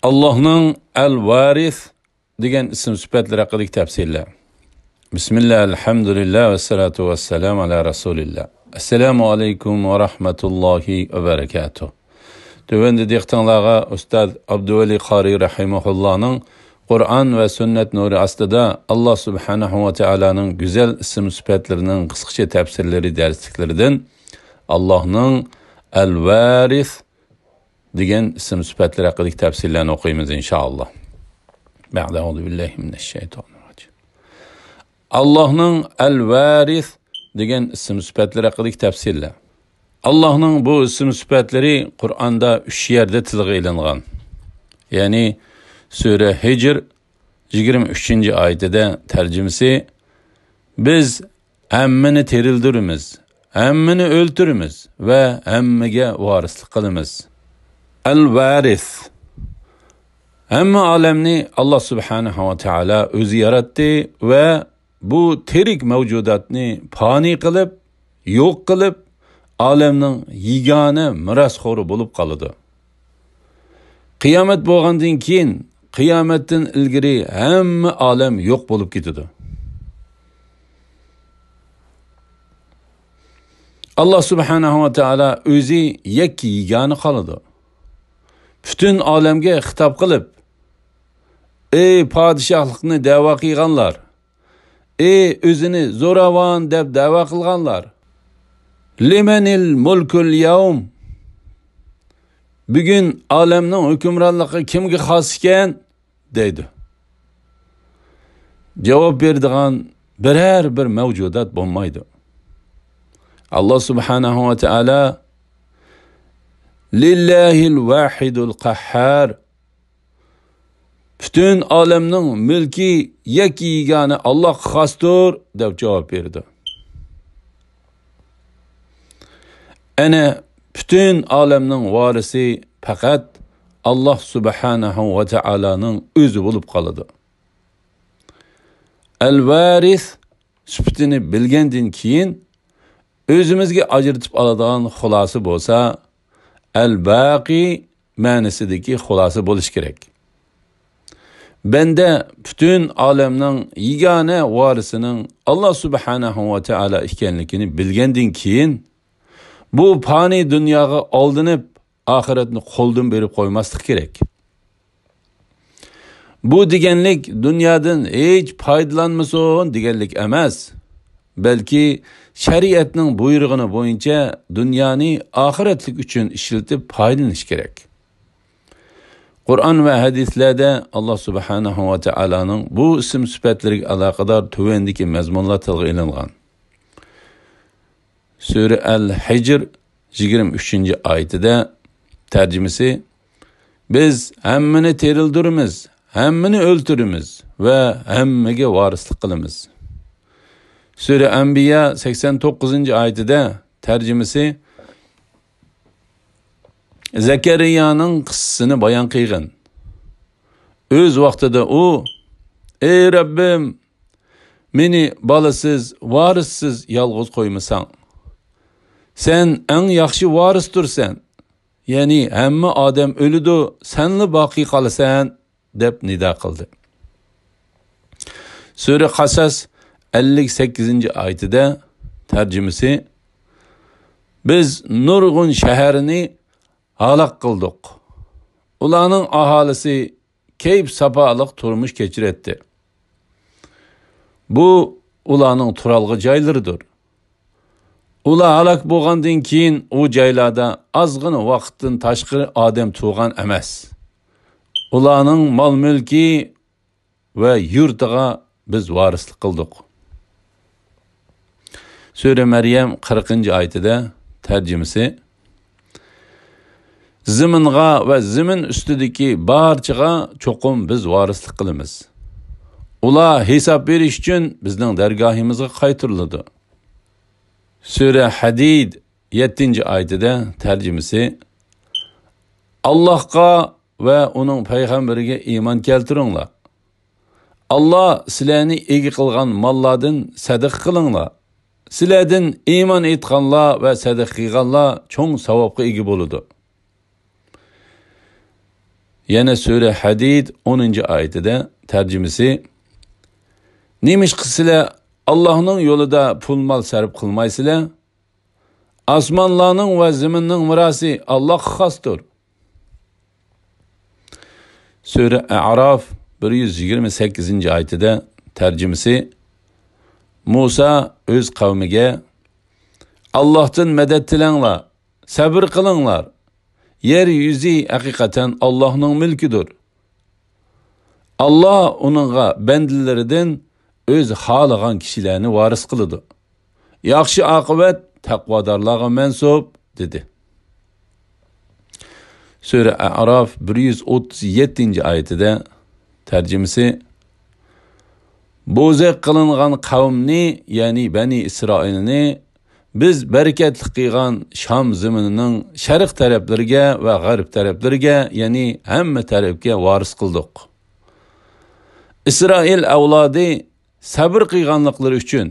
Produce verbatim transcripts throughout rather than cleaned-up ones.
ئاللاھنىڭ ئەل-ۋارىس دېگەن ئىسىم سۈپەتلىرى ھەققىدىكى تەپسىرلەر. بىسمىللا، ئەلھەمدۇلىللا، ۋەسسالاتۇ ۋەسسالامۇ ئالا رەسۇلىللا. ئەسسالامۇ ئەلەيكۇم ۋە رەھمەتۇللاھى ۋە بەرەكاتۇھ. تۆۋەندە دىققىتىڭلارغا ئۇستاز ئابدۇۋەلى قارىي رەھىمەھۇللانىڭ قۇرئان ۋە سۈننەت نۇرى ئاستىدا ئاللا سۇبھانەھۇ ۋە تائالانىڭ گۈزەل ئىسىم سۈپەتلىرىنىڭ قىسقىچە تەپسىرلىرى دەرسلىكلىرىدىن، ئاللاھنىڭ ئەل-ۋارىس دېگەن ئىسىم سۈپەتلىرى ھەققىدىكى تەپسىرلەرنى ئوقۇيمىز، ئىنشائاللا. بەئدە، ئەئۇزۇ بىللاھى مىنەششەيتانىررەجىم. ئاللاھنىڭ ئەل-ۋارىس دېگەن ئىسىم سۈپەتلىرى ھەققىدىكى تەپسىرلەر. ئاللاھنىڭ بۇ ئىسىم سۈپەتلىرى قۇرئاندا ئۈچ يەردە تىلغا ئېلىنغان. يەنى سۈرە ھىجر يىگىرمە ئۈچىنچى ئايىتىدە، تەرجىمىسى، بىز ھەممىنى تىرىلدۈرىمىز، ھەممىنى ئۆلتۈرىمىز ۋە ھەممىگە ۋارىسلىق قىلىمىز. ئەل-ۋارىس. ھەممە ئالەمنى ئاللا سۇبھانەھۇ ۋە تائالا ئۆزى ياراتتى ۋە بۇ تىرىك مەۋجۇداتنى پانىي قىلىپ، يوق قىلىپ، ئالەمنىڭ يېگانە مىراسخورى بولۇپ قالىدۇ. قىيامەت بولغاندىن كېيىن، قىيامەتتىن ئىلگىرى ھەممە ئالەم يوق بولۇپ كېتىدۇ. ئاللا سۇبھانەھۇ ۋە تائالا ئۆزى يەككە يېگانە قالىدۇ. پۈتۈن ئالەمگە خىتاب قىلىپ، ئەي پادىشاھلىقنى دەۋا قىلغانلار! ئەي ئۆزىنى زوراۋان دەپ دەۋا قىلغانلار! لىمەنىل مۇلكۇل يەۋم؟ بۈگۈن ئالەمنىڭ ھۆكۈمرانلىقى كىمگە خاس ئىكەن؟ دەيدۇ. جاۋاب بېرىدىغان بىرەر بىر مەۋجۇدات بولمايدۇ. ئاللا سۇبھانەھۇ ۋە تائالا لىللاھىل ۋاھىدۇل قەھھار. پۈتۈن ئالەمنىڭ مۈلكى يەككە يېگانە ئاللاغا خاستۇر، دەپ جاۋاب بېرىدۇ. ئەنە، پۈتۈن ئالەمنىڭ ۋارىسى پەقەت ئاللا سۇبھانەھۇ ۋە تائالانىڭ ئۆزى بولۇپ قالىدۇ. ئەل-ۋارىس سۈپىتىنى بىلگەندىن كېيىن، ئۆزىمىزگە ئاجرىتىپ ئالىدىغان خۇلاسە بولسا، ئەل-باقىي مەنىسىدىكى خۇلاسە بولۇشى كېرەك. بەندە پۈتۈن ئالەمنىڭ يېگانە ۋارىسىنىڭ ئاللا سۇبھانەھۇ ۋە تائالا ئىكەنلىكىنى بىلگەندىن كېيىن، بۇ پانىي دۇنياغا ئالدىنىپ، ئاخىرەتنى قولدىن بېرىپ قويماسلىق كېرەك. بۇ دېگەنلىك دۇنيادىن ھېچ پايدىلانمىسۇن دېگەنلىك ئەمەس، بەلكى شەرىئەتنىڭ بۇيرۇغىنى بويىچە دۇنيانى ئاخىرەتلىك ئۈچۈن ئىشلىتىپ پايدىلىنىش كېرەك. قۇرئان ۋە ھەدىسلەردە ئاللا سۇبھانەھۇ ۋە تائالانىڭ بۇ ئىسىم سۈپەتلىرىگە ئالاقىدار تۆۋەندىكى مەزمۇنلار تىلغا ئېلىنغان. سۈرە ئەل-ھىجر يىگىرمە ئۈچىنچى ئايىتىدە، تەرجىمىسى، بىز ھەممىنى تىرىلدۈرىمىز، ھەممىنى ئۆلتۈرىمىز ۋە ھەممىگە ۋارىسلىق قىلىمىز. سۈرە ئەنبىيا سەكسەن توققۇزىنچى ئايىتىدە، تەرجىمىسى، زەكەرىيانىڭ قىسسىسىنى بايان قىلغىن. ئۆز ۋاقتىدا ئۇ، ئەي رەببىم، مېنى بالىسىز، ۋارىسسىز يالغۇز قويمىساڭ. سەن ئەڭ ياخشى ۋارىستۇرسەن. يەنى ھەممە ئادەم ئۆلىدۇ، سەنلا باقىي قالىسەن، دەپ نىدا قىلدى. سۈرە قەسەس ئەللىك سەككىزىنچى ئايىتىدە، تەرجىمىسى، بىز نۇرغۇن شەھەرنى ھالاك قىلدۇق. ئۇلارنىڭ ئاھالىسى كەيپ-ساپالىق تۇرمۇش كەچۈرەتتى. بۇ ئۇلارنىڭ تۇرالغۇ جايلىرىدۇر. ئۇلار ھالاك بولغاندىن كېيىن ئۇ جايلاردا ئازغىنە ۋاقىتتىن تاشقىرى ئادەم تۇرغان ئەمەس. ئۇلارنىڭ مال-مۈلكى ۋە يۇرتىغا بىز ۋارىسلىق قىلدۇق. سۈرە مەريەم قىرىقىنچى ئايىتىدە، تەرجىمىسى، زېمىنغا ۋە زېمىن ئۈستىدىكى بارچىغا چوقۇم بىز ۋارىسلىق قىلىمىز. ئۇلار ھېساب بېرىش ئۈچۈن بىزنىڭ دەرگاھىمىزغا قايتۇرۇلىدۇ. سۈرە ھەدىد يەتتىنچى ئايىتىدە، تەرجىمىسى، ئاللاھقا ۋە ئۇنىڭ پەيغەمبىرىگە ئىمان كەلتۈرۈڭلار. ئاللا سىلەرنى ئىگە قىلغان ماللاردىن سەدىقە قىلىڭلار. سىلەردىن ئىمان ئېيتقانلار ۋە سەدىقە قىلغانلار چوڭ ساۋابقا ئىگە بولىدۇ. يەنە سۈرە ھەدىد ئونىنچى ئايىتىدە، تەرجىمىسى: نېمىشقا سىلەر ئاللاھنىڭ يولىدا پۇل-مال سەرپ قىلمايسىلەر؟ ئاسمانلارنىڭ ۋە زېمىننىڭ مىراسى ئاللاھقا خاستۇر. سۈرە ئەئراف بىر يۈز يىگىرمە سەككىزىنچى ئايىتىدە، تەرجىمىسى: مۇسا ئۆز قەۋمىگە: ئاللاھتىن مەدەت تىلەڭلار، سەبر قىلىڭلار. يەر يۈزى ھەقىقەتەن ئاللاھنىڭ مۈلكىدۇر. ئاللاھ ئۇنىڭغا بەندىلىرىدىن ئۆزى خالىغان كىشىلەرنى ۋارىس قىلىدۇ. ياخشى ئاقىۋەت تەقۋادارلارغا مەنسۇپ، دېدى. سۈرە ئەئراف بىر يۈز ئوتتۇز يەتتىنچى ئايىتىدە، تەرجىمىسى: بوزەك قىلىنغان قەۋمنى، يەنى بەنى ئىسرائىلنى بىز بەرىكەتلىك قىلغان شام زېمىنىنىڭ شەرق تەرەپلىرىگە ۋە غەرب تەرەپلىرىگە، يەنى ھەممە تەرەپكە ۋارىس قىلدۇق. ئىسرائىل ئەۋلادى سەبر قىلغانلىقلىرى ئۈچۈن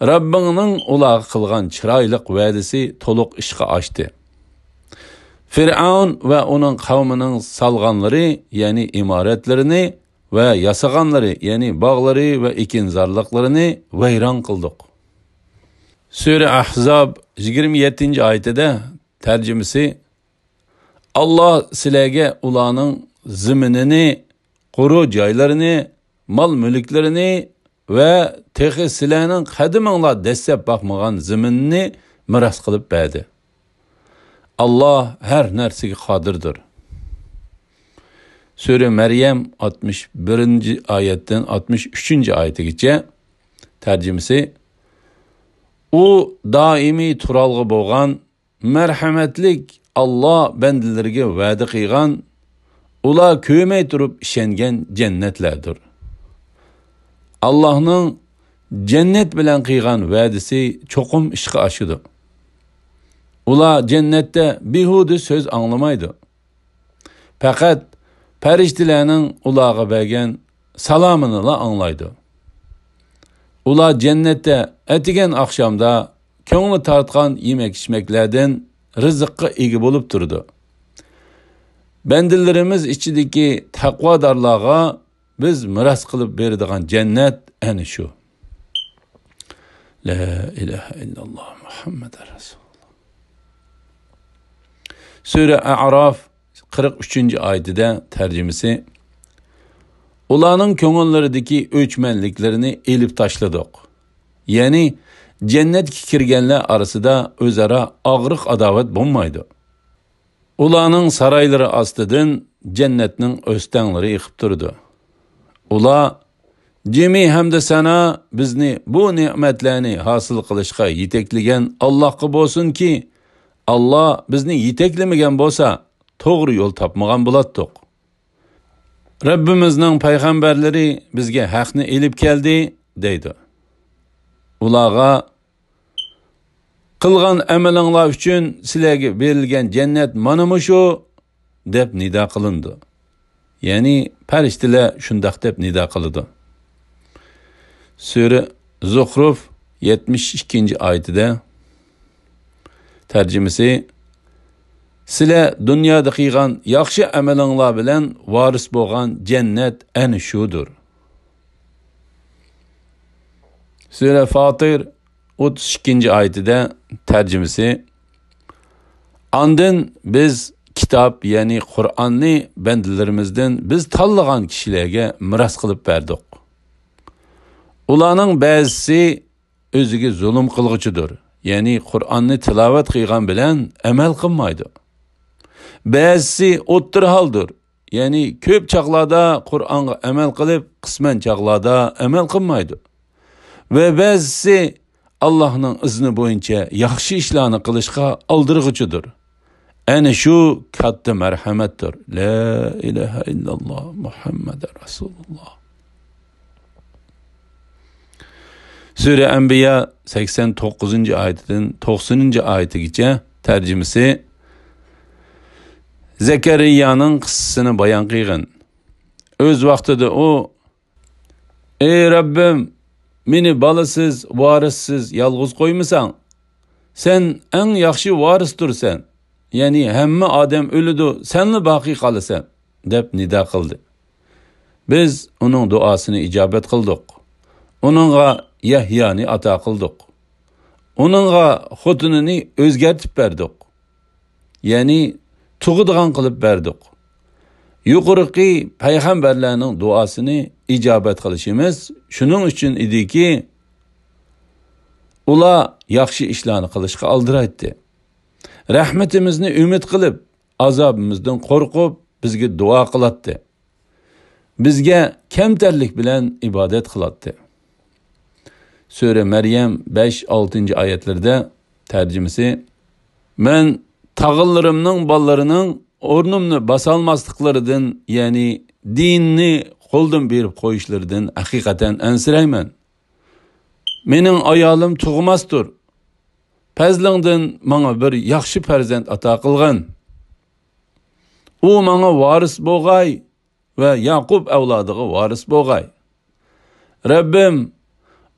رەببىڭنىڭ ئۇلارغا قىلغان چىرايلىق ۋەدىسى تولۇق ئىشقا ئاشتى. فىرئەۋن ۋە ئۇنىڭ قەۋمىنىڭ سالغانلىرى، يەنى ئىمارەتلىرىنى، ۋە ياسىغانلىرى، يەنى باغلىرى ۋە ئېكىنزارلىقلىرىنى ۋەيران قىلدۇق. سۈرە ئەھزاب يىگىرمە يەتتىنچى ئايىتىدە، تەرجىمىسى: ئاللاھ سىلەرگە ئۇلارنىڭ زېمىنىنى، قۇرۇ جايلىرىنى، مال-مۈلۈكلىرىنى ۋە تېخى سىلەرنىڭ قەدىمىڭلار دەسسەپ باقمىغان زېمىننى مىراس قىلىپ بەردى. ئاللاھ ھەر نەرسىگە قادىردۇر. سۈرە مەريەم ئاتمىش بىرىنچى ئايەتتىن ئاتمىش ئۈچىنچى ئايىتىگىچە. تەرجىمىسى: ئۇ دائىمىي تۇرالغۇ بولغان، مەرھەمەتلىك ئاللاھ بەندىلىرىگە ۋەدە قىلغان، ئۇلار كۆرمەي تۇرۇپ ئىشەنگەن جەننەتلەردۇر. ئاللاھنىڭ جەننەت بىلەن قىلغان ۋەدىسى چوقۇم ئىشقا ئاشىدۇ. ئۇلار جەننەتتە بىھۇدە سۆز ئاڭلىمايدۇ. پەقەت پەرىشتىلەرنىڭ ئۇلارغا بەرگەن سالامىنىلا ئاڭلايدۇ. ئۇلار جەننەتتە ئەتىگەن ئاخشامدا كۆڭلى تارتقان يېمەك-ئىچمەكلەردىن رىزىققا ئىگە بولۇپ تۇرىدۇ. بەندىلىرىمىز ئىچىدىكى تەقۋادارلارغا بىز مىراس قىلىپ بېرىدىغان جەننەت ئەنە شۇ. لا ئىلاھە ئىللاللاھ مۇھەممەدۇر رەسۇلۇللاھ. سۈرە ئەئراف قىرىق ئۈچىنچى ئايىتىدە، تەرجىمىسى: ئۇلارنىڭ كۆڭۈللىرىدىكى ئۆچمەنلىكلىرىنى ئېلىپ تاشلىدۇق. يەنى جەننەتكە كىرگەنلەر ئارىسىدا ئۆزئارا ئاغرىق-ئاداۋەت بولمايدۇ. ئۇلارنىڭ سارايلىرى ئاستىدىن جەننەتنىڭ ئۆستەڭلىرى ئېقىپ تۇرىدۇ. ئۇلار: جىمى ھەمدۇ سانا بىزنى بۇ نېمەتلەرنى ھاسىل قىلىشقا يېتەكلىگەن ئاللاھقا بولسۇنكى، ئاللاھ بىزنى يېتەكلىمىگەن بولسا، توغرا يول تاپمىغان بولاتتۇق. رەببىمىزنىڭ پەيغەمبەرلىرى بىزگە ھەقنى ئېلىپ كەلدى، دەيدۇ. ئۇلارغا: قىلغان ئەمىلىڭلار ئۈچۈن سىلەرگە بېرىلگەن جەننەت مانا مۇشۇ، دەپ نىدا قىلىنىدۇ. يەنى پەرىشتىلەر شۇنداق دەپ نىدا قىلىدۇ. سۈرە زۇخرۇف يەتمىش ئىككىنچى ئايىتىدە، تەرجىمىسى: سىلەر دۇنيادا قىلغان ياخشى ئەمىلىڭلار بىلەن ۋارىس بولغان جەننەت ئەنە شۇدۇر. سۈرە فاتىر ئوتتۇز ئىككىنچى ئايىتىدە، تەرجىمىسى: ئاندىن بىز كىتاب، يەنى قۇرئاننى بەندىلىرىمىزدىن بىز تاللىغان كىشىلەرگە مىراس قىلىپ بەردۇق. ئۇلارنىڭ بەزىسى ئۆزىگە زۇلۇم قىلغۇچىدۇر، يەنى قۇرئاننى تىلاۋەت قىلغان بىلەن ئەمەل قىلمايدۇ. بەزىسى ئوتتۇرا ھالدۇر، يەنى كۆپ چاغلاردا قۇرئانغا ئەمەل قىلىپ، قىسمەن چاغلاردا ئەمەل قىلمايدۇ. ۋە بەزىسى ئاللاھنىڭ ئىزنى بويىچە ياخشى ئىشلارنى قىلىشقا ئالدىرىغۇچىدۇر. ئەنە شۇ كاتتا مەرھەمەتتۇر. لا ئىلاھە ئىللاللاھ مۇھەممەدۇر رەسۇلۇللاھ. سۈرە ئەنبىيا سەكسەن توققۇزىنچى ئايىتىدىن توقسىنىنچى ئايىتىگىچە. تەرجىمىسى: زەكەرىيانىڭ قىسسىسىنى بايان قىلغىن. ئۆز ۋاقتىدا ئۇ: ئەي رەببىم، مېنى بالىسىز، ۋارىسسىز يالغۇز قويمىساڭ. سەن ئەڭ ياخشى ۋارىستۇرسەن. يەنى ھەممە ئادەم ئۆلىدۇ، سەنلا باقىي قالىسەن. دەپ نىدا قىلدى. بىز ئۇنىڭ دۇئاسىنى ئىجابەت قىلدۇق. ئۇنىڭغا يەھيانى ئاتا قىلدۇق. ئۇنىڭغا خوتۇنىنى ئۆزگەرتىپ بەردۇق. يەنى تۇغىدىغان قىلىپ بەردۇق. يۇقىرىقى پەيغەمبەرلەرنىڭ دۇئاسىنى ئىجابەت قىلىشىمىز شۇنىڭ ئۈچۈن ئىدىكى، ئۇلار ياخشى ئىشلارنى قىلىشقا ئالدىرايتتى. رەھمىتىمىزنى ئۈمىد قىلىپ، ئازابىمىزدىن قورقۇپ، بىزگە دۇئا قىلاتتى. بىزگە كەمتەرلىك بىلەن ئىبادەت قىلاتتى. سۈرە مەريەم بەش، ئالتىنچى ئايەتلىرىدە تەرجىمىسى، مەن تاغىلىرىمنىڭ بالىلىرىنىڭ ئورنۇمنى باسالماسلىقلىرىدىن، يەنى دىننى قولدىن بېرىپ قويۇشلىرىدىن ھەقىقەتەن ئەنسىرەيمەن. مېنىڭ ئايالىم تۇغماستۇر. پەزلىڭدىن ماڭا بىر ياخشى پەرزەنت ئاتا قىلغىن. ئۇ ماڭا ۋارىس بولغاي ۋە ياقۇپ ئەۋلادىغا ۋارىس بولغاي. رەببىم،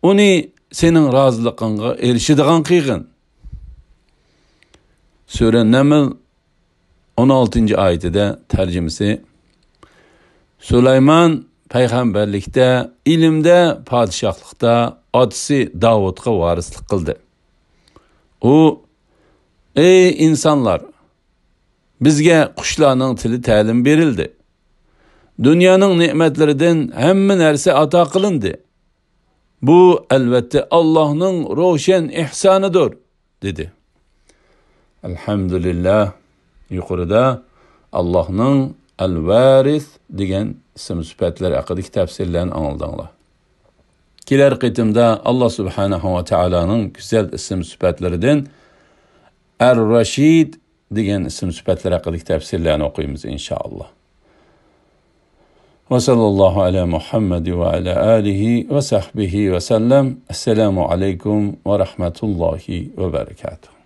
ئۇنى سېنىڭ رازىلىقىڭغا ئېرىشىدىغان قىلغىن. سۈرە نەمل ئون ئالتىنچى ئايىتىدە تەرجىمىسى، سۇلايمان پەيغەمبەرلىكتە، ئىلىمدە، پادىشاھلىقتا ئاتىسى داۋۇتقا ۋارىسلىق قىلدى. ئۇ، ئەي ئىنسانلار، بىزگە قۇشلارنىڭ تىلى تەلىم بېرىلدى. دۇنيانىڭ نېمەتلىرىدىن ھەممە نەرسە ئاتا قىلىندى. بۇ، ئەلۋەتتە، ئاللاھنىڭ روشەن ئېھسانىدۇر، دېدى. ئەلھەمدۇلىللاھ، يۇقىرىدا ئاللاھنىڭ ئەل-ۋارىس دېگەن ئىسىم سۈپەتلىرى ھەققىدىكى تەپسىرلەرنى ئاڭلىدىڭلار. كېلەر قېتىمدا ئاللاھ سۇبھانەھۇ ۋە تائالانىڭ گۈزەل ئىسىم سۈپەتلىرىدىن ئەر-رەشىد دېگەن ئىسىم سۈپەتلەر ھەققىدىكى تەپسىرلەرنى ئوقۇيمىز، ئىنشائاللاھ. وصلى الله على محمد وعلى آله وصحبه وسلم. السلام عليكم ورحمة الله وبركاته.